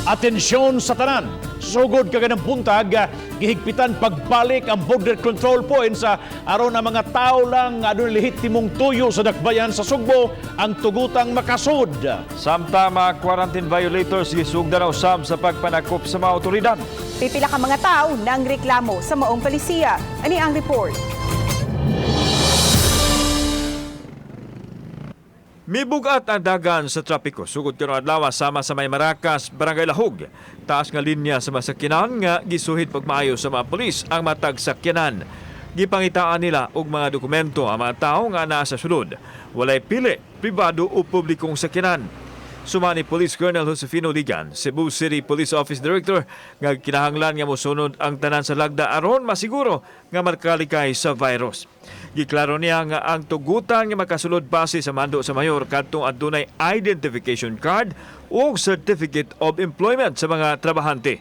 Atensyon sa tanan. Sugod kaganang buntag, gihigpitan pagbalik ang border control points sa aron ang mga tao lang adunay lehitimong tuyo sa dakbayan sa Sugbo ang tugutang makasud. Samtang mga quarantine violators gisugdan na usab sa pagpanakop sa mga otoridad. Pipila ka mga tao nang reklamo sa maong palisiya. Ani ang report? Mibugat ang dagan sa trapiko sugod karong adlaw sama sa may Maracas, Barangay Lahug. Taas nga linya sa masakyanan nga gisuhid pagmaayo sa mga pulis ang matag sakyanan. Gipangitaan nila og mga dokumento ang mga tawo nga naa sa sulod. Walay pili, pribado o publikong sakyanan. Suma ni Police Colonel Josefino Ligan, Cebu City Police Office Director, nga kinahanglan nga mosunod ang tanan sa lagda aron masiguro nga makalikay sa virus. Giklaro niya nga ang tugutan nga makasulod base sa mando sa mayor kadtong adunay identification card o certificate of employment sa mga trabahante.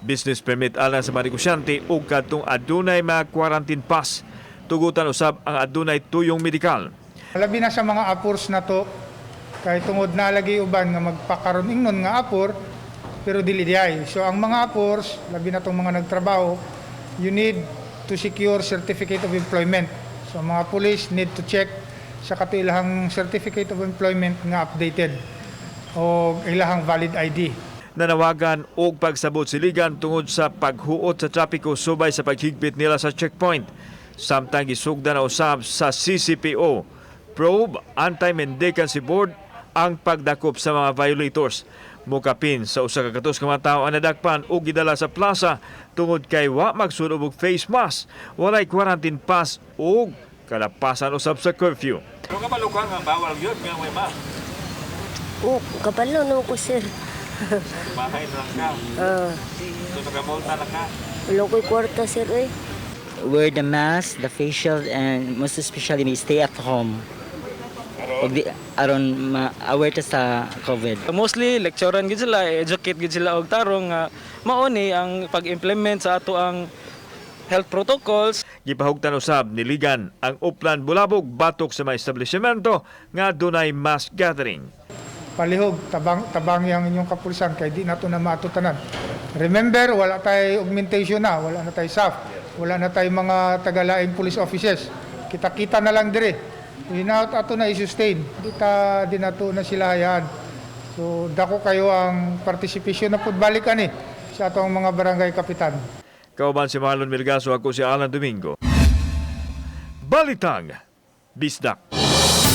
Business permit alang sa mga negosyante o kadtong adunay mga quarantine pass. Tugutan usab ang adunay tuyong medikal. Labi na sa mga apors na to, kay tungod na lagi uban nga magpakaron ingnon nga apor, pero dili diay. So ang mga apors, labi na tong mga nagtrabaho, you need to secure certificate of employment. So ang mga police need to check sa kato ilahang certificate of employment nga updated o ilahang valid ID. Nanawagan og pagsabot si Ligan tungod sa paghuot sa trapiko subay sa paghigpit nila sa checkpoint. Samtang gisugdan na usab sa CCPO, Probe Anti-Mendicancy Board ang pagdakop sa mga violators. Mukapin sa 100 ka mga tawo ang nadakpan og gidala sa plaza tungod kay wa magsuob og face mask, walay quarantine pass ug kalapasan usab sa curfew. Pero kabalo ka nga bawal gyud nga may mask. Oh, kabalo no ko, sir. Bahay lang ka. Ah, So nakamulta na ka. wala ko'y kwarta, sir, eh. Wear the mask, the face shield, and most especially stay at home. Ug di aron ma-aware ta sa COVID. Mostly lecturean gid sila, educate gid sila og tarong nga mao ni ang pag-implement sa ato ang health protocols. Gipahugtan usab ni Ligan ang Uplan Bulabog batok sa mga establishmento nga dunay mass gathering. Palihog, tabang, tabangi ang inyong kapulisan kay di nato na maatutanan. Remember, wala tay augmentation na, wala na tay SAF, wala na tay mga tagalaing police officers. Kita-kita na lang dire. Hinaut ato na i-sustain. Di ta di nato na sila hayaan. So dako kayo ang participation na pud balik ani sa atong mga barangay kapitan. Kauban si Marlon Milgaso, ako si Alan Domingo. Balitang Bisdak.